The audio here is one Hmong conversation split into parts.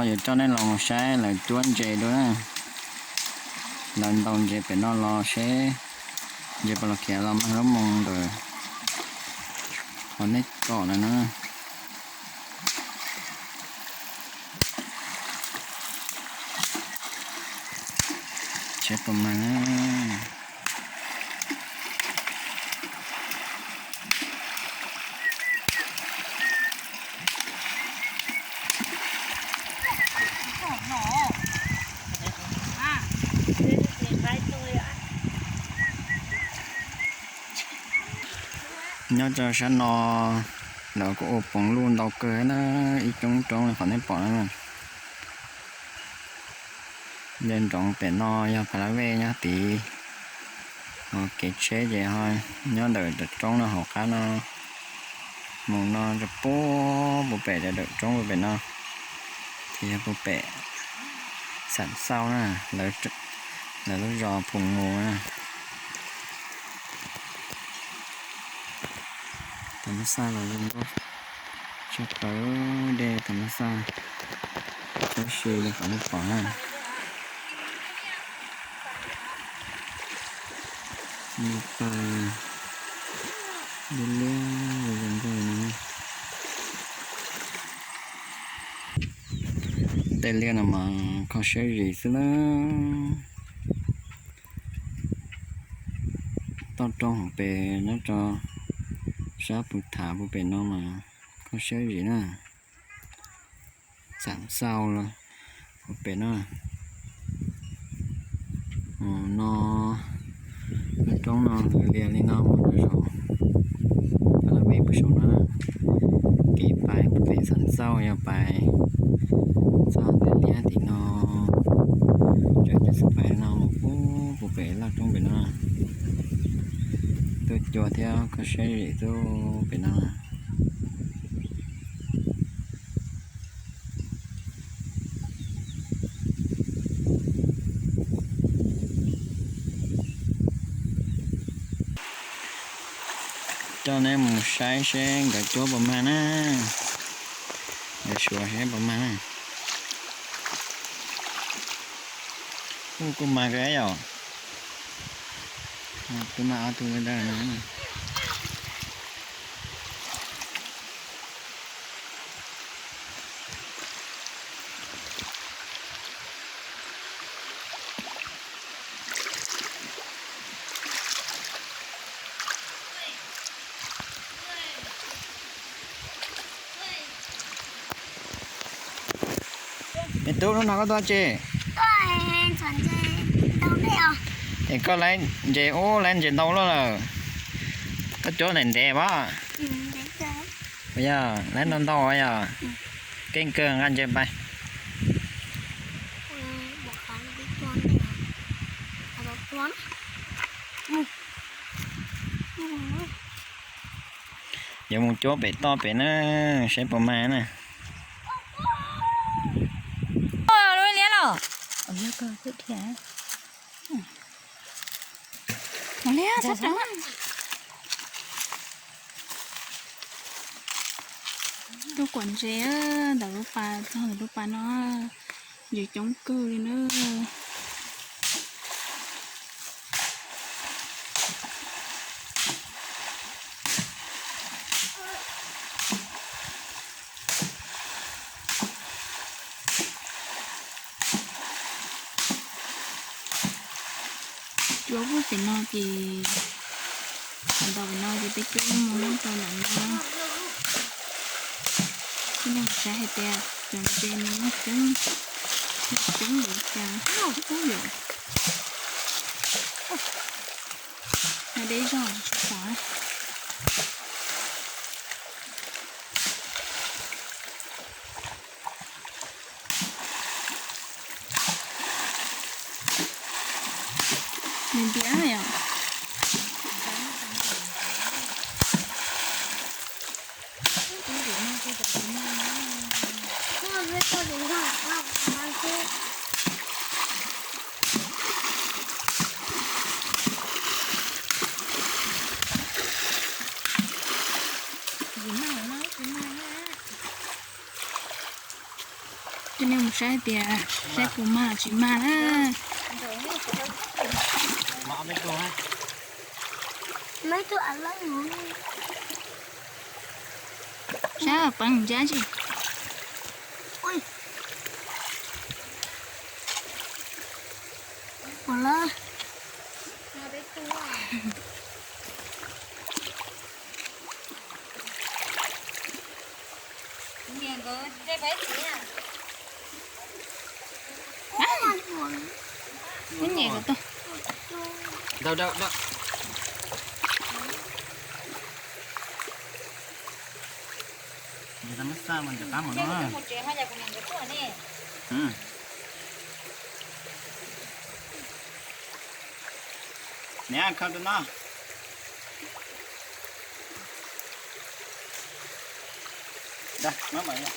Yuav coj nej los mus saib lawv cuab ntses dua na. Lawv ntaus ntses pem no los seb ntses puas los khiav los mag lub moo ntawm qhov nej pom no na. Seb puas mag na. Nyob rau sab no lawv kuj ua poov luj ntau kawg na, ib roob roob li qhov nej pom na. Yog nroov pem no yog Pha Lab Vej nyob tid, ho kev tsheb ces ho nyob ntawm roob no hauv qab no, mus no rau puag pem rau ntawm roob puag pem no, ces yog puag pem Xam Xauj na, lawv lub zos Phoos Mus na. Tam mas xaj los zoo nkauj, tshaj plaws dej tam mas xaj, tab sis li qhov nej pom na. Nws pais liab liab zoo nkauj no. Tej liaj no mas kho siab zim xwb na. Toj roob hauv pes nyob rau sab Pus Thav puag pem no mas kho siab zim na. Xam Xauj los puag pem no. No, lub roob no lias li no mus rau saum Pha Lab Vej puag saum no. Kev pais puag pem Xam Xauj yog pais txoj liab liab tim no, tseem cia xub pais no mus puag pem laj roob pem no. Tuaj cua thiab kho siab zim xwb pem no. Coj neb mus saib seb nkawd cuab puas mag na. Nkawd suav seb puas mag na. Ub, kuj mag kawg yom. Tus mag ob tug ntawd. Me tub, hnub no koj tuaj tsi? Es koj laib ntses ub laib ntses ntau luaj lawm. Koj cuab ntev ntev as? Yog laib ntau ntau yog. Keej kawg, nqa ntses pais. Yuav mus cuab pem toj pem na, saib puas mag na. Liab los. Tuaj kuam ntses ntawm lub pas, txog ntawm lub pas no, ntses coob kawg li na. Cuab puag pem no ces, ntawm no ces peb cuab mus nyob rau ntawm no. Peb saib hais tias cov ntses no coob, coob li cas. Ub yom, deb zog tsis pom. Nws ntiav yom. Coj nej mus Saib tias saib puas mag tsis mag na. Saib peev mus cab tsi. Ub, nyem kom tau. Dawb dawb dawb. Niam, khawb rau no.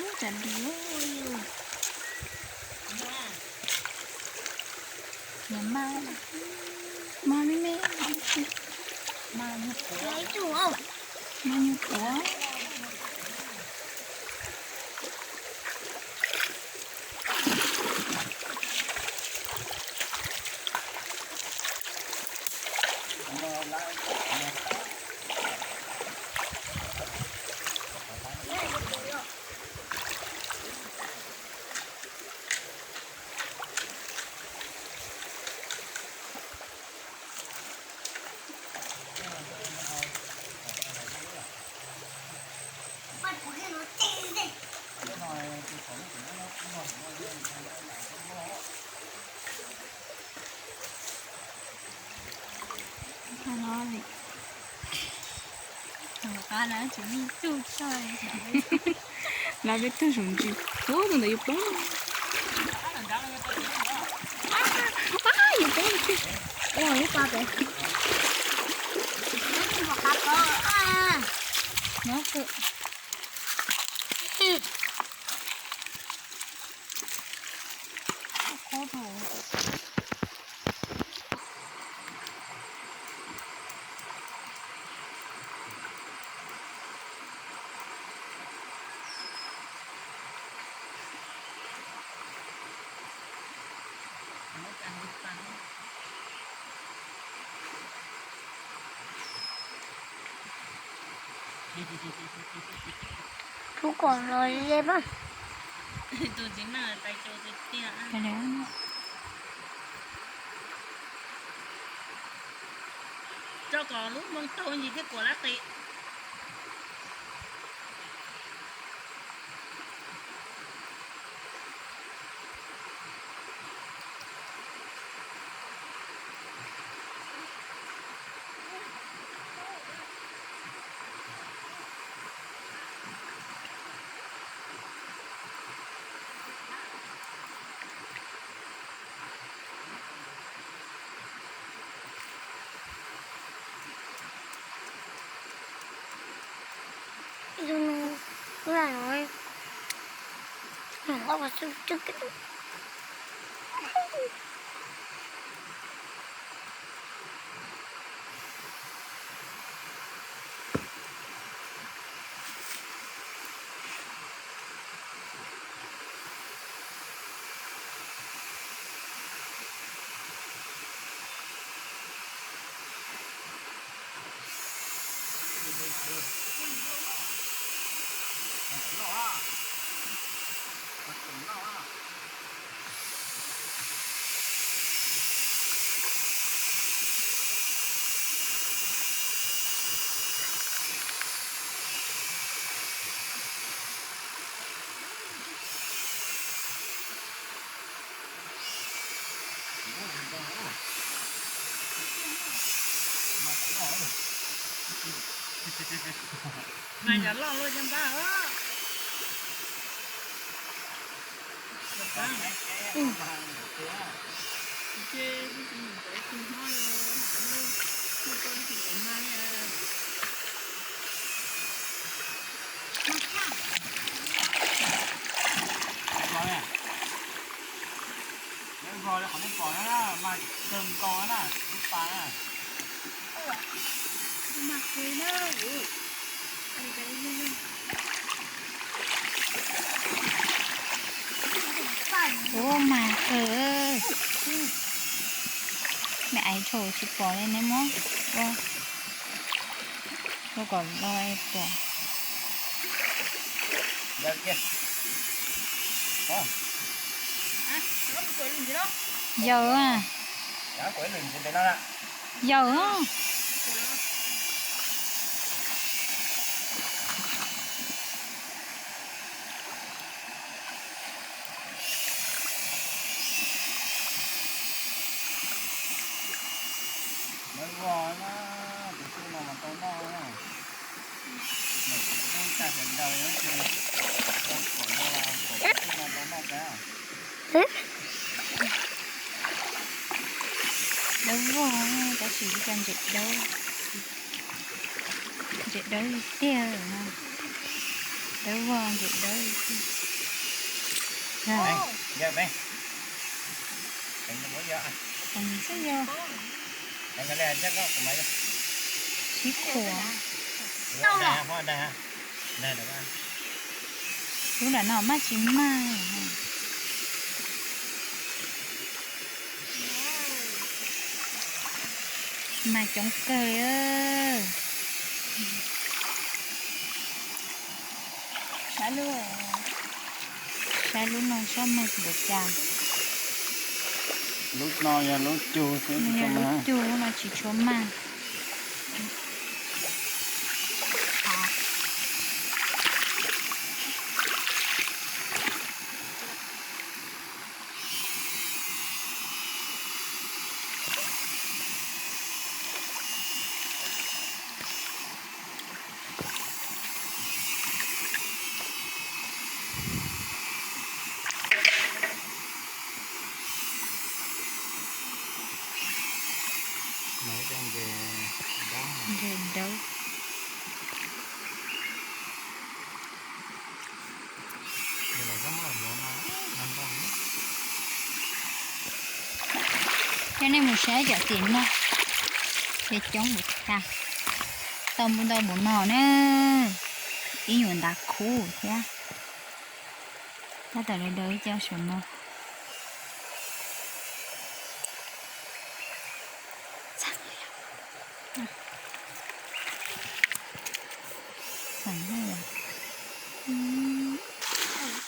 Ub, tsam nrhiav. Niam mas, mas me me, mas nyuag quav. Qab no tsis muaj tug tshaj. Lawv peb tug zoov ntsis, ub, tus ntawd yuav poob. Yuav poob, ua ib pa pem. Tub kom los ze mas. Tso kom lub moo taug ntsis thiaj kuam lab qis. Mas yog loj luaj cov npab os. Ua mas kawg, me aiv tshau tsis pom li ne mog. Ua kom los es pom. Yawg, yawg. Lawv vog na, tus tub no mas tau noj na. Tus tub tag sawv daws yog tau kom, kom tus tub no tau noj tag. Dawb vog tab sis ib co ntses dawb, ntses dawb tiag no. Dawb vog ntses dawb tiag. Sib khuam. Lub nram no maj tsis maj. Mag coob kawg li. Saib lub no saib mag npaum cas. Lub no yog lub cug, lub cug no tsis tshua mag. Ntses dawb. Coj nej mus saib cov tim no, ces coob npaum cas, tau ntau npaum no na, ib nyuag ntav khub thiab. Tab tom daws daws ib co saum no.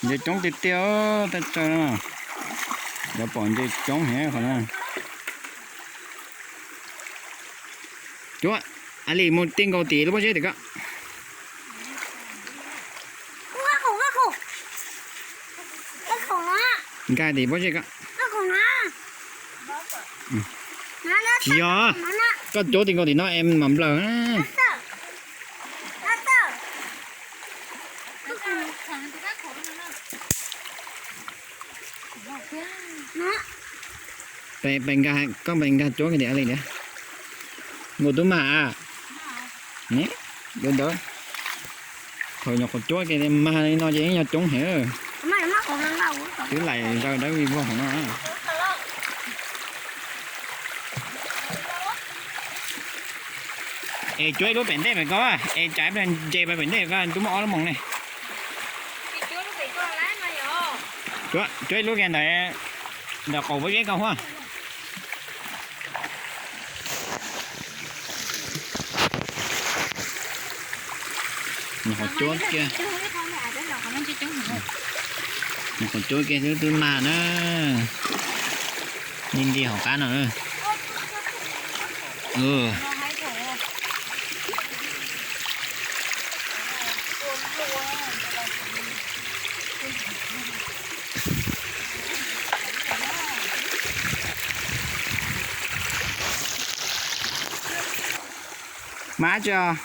Ntses coob tiag tiag, tab sis no lawv pom ntses coob heev qhov no. Cuab, a li mus ti nkaus tim lub pob zeb tim ko. Nkag tim pob zeb ko. Tsis yog, koj cuab ti nkaus tim no es mam nplawm. Peb nkag, koj peb nkag cuab kiag tim a li ntawd. Nkaus tub mag a. Ne, ntawd ntawd. Thaum nyuam qhuav cuab kiag mag li no ces yeej yog coob heev. Twb laim zaws dawb vog hauv no. Es cuab ib lub pem ntej pem ko, es tsam ib pliag ntses pem ntej ko, twb muaj ob lub moos ne. Cuab, cuab ib lub kiag ntawm, ntawm qaum pob zeb ko huab. Nyuam qhuav cuab kiag, nyuam qhuav cuab kiag twb twb mag na. Nti nti hauv qab no. Mas tsis,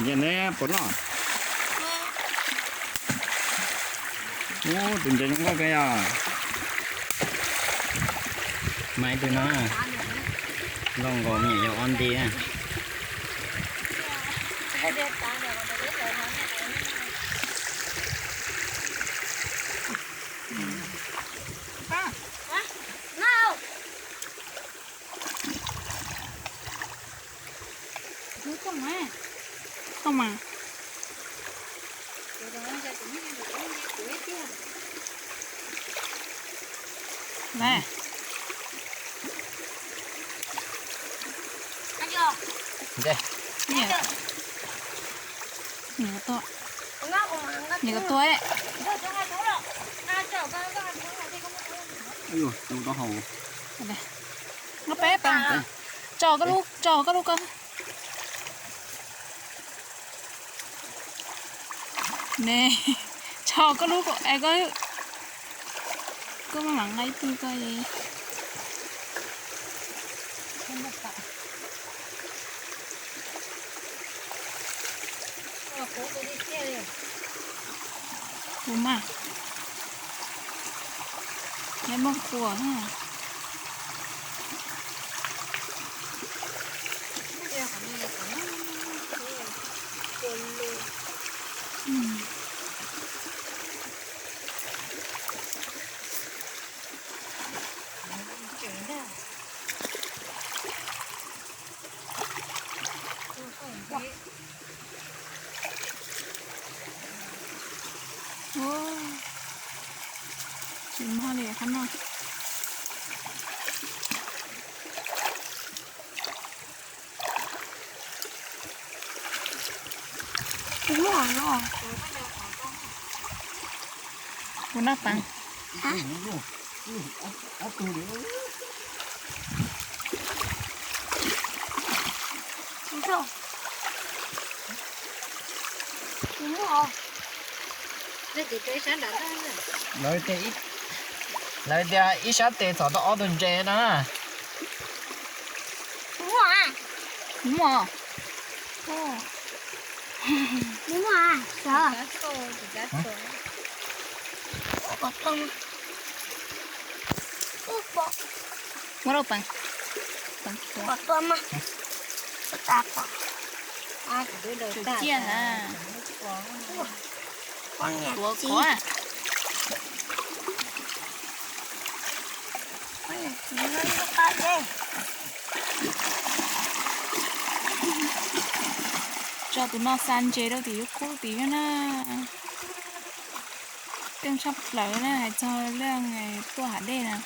yog li puas noj? Ub, tus ntses zoo nkauj kawg yog. Mas ib tug no, loj nkaus me nyuam yaus ob nti na. Toj mas. Lawm. Nyiam, nyiam tua, nyiam tua. Ub, tau hau. Nqa peb pas, tso koj lub, tso koj lub ko. Ne, tso koj lub ko, koj, koj maj mam nqa ib tug koj. Kuv mas, neb muab kuas. Tsis muaj li qhov no. Kuv noj peev. Lawv tias ib sab tes txhom tau ob tug ntses no na. Muaj. Muaj. Muab rau peev. Pom tua mas. Pom tas pom. Tus ciaj hả? Tuav kuav. Tso tus no xa ntses rau tim YouTube tid na. Coob tshaj plaws na, hais txog leej tuaj hav dej na.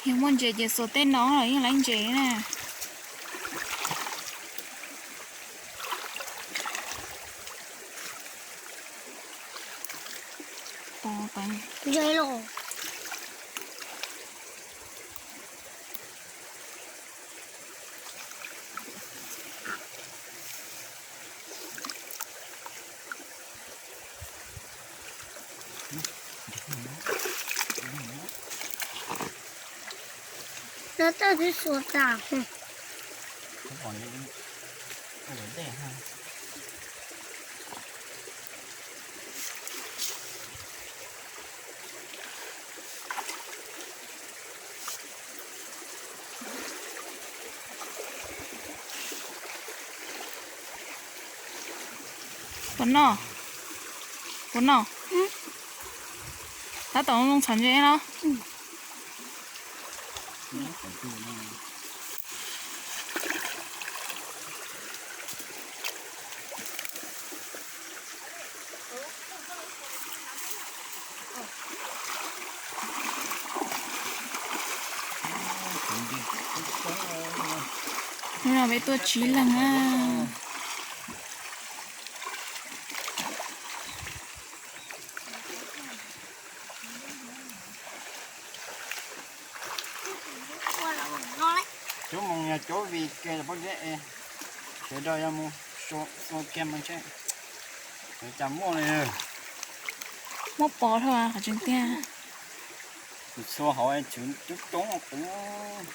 Yog muaj ntses ces xuas tej no los yeej laib ntses na. Pov peev. Lawv txawj tib xuas tas. Puas noj? Puas noj? Tab tom zoo txhom ntses no. Hnub no peb tuaj tsib leeg na. Cov moo yog cov vim ke pob zeb es, sawv daws yog mus xua kiag mas ntshe cas muaj li. Muab pov dhau qhov tseem tiag. Tus txhua hauv tswv coob coob kuv.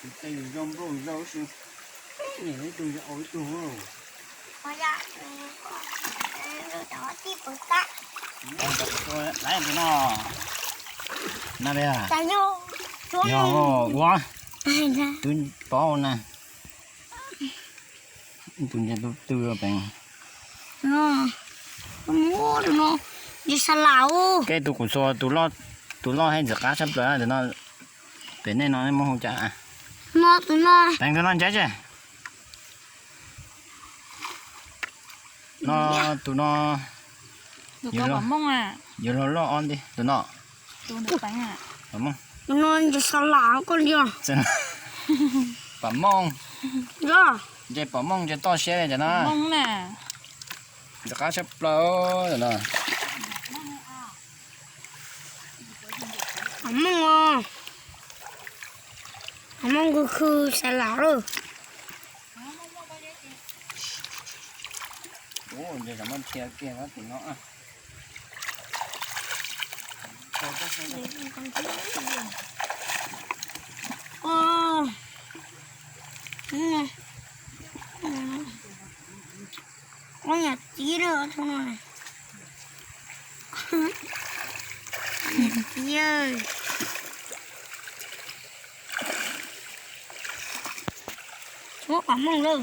Tej zoo nplooj zoo si, ib tug yog au ib tug. Laiv tus no, no yog ua, twb paub na. Tus ntses tus twg peem. Tus no, ntses sa lam. Kej tus kuv xuas, tus loj heev ntxim qab tshaj plaws tus no. Pem nej no nej muab hu cas? No tus no. Peem tus no ntses tse. No tus no yuav luag loj ob nti tus no. Tus no ntses sa lam koj li. Pam mooj. Ntses pam mooj ntses toj siab li cas no. Ntxim qab tshaj plaws no. Pam mooj, pam mooj khw khw sa lam lawm. Ntses pam mooj dhia kiag tim no. Ua niam txiv lawm, niam txiv. Tshuav pam mooj lawm.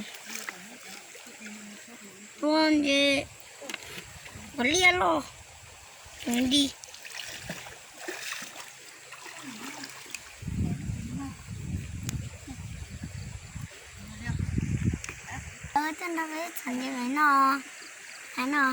Tua ntses, ua liaj loj li. Tej nrog peb txhom ntses no, no.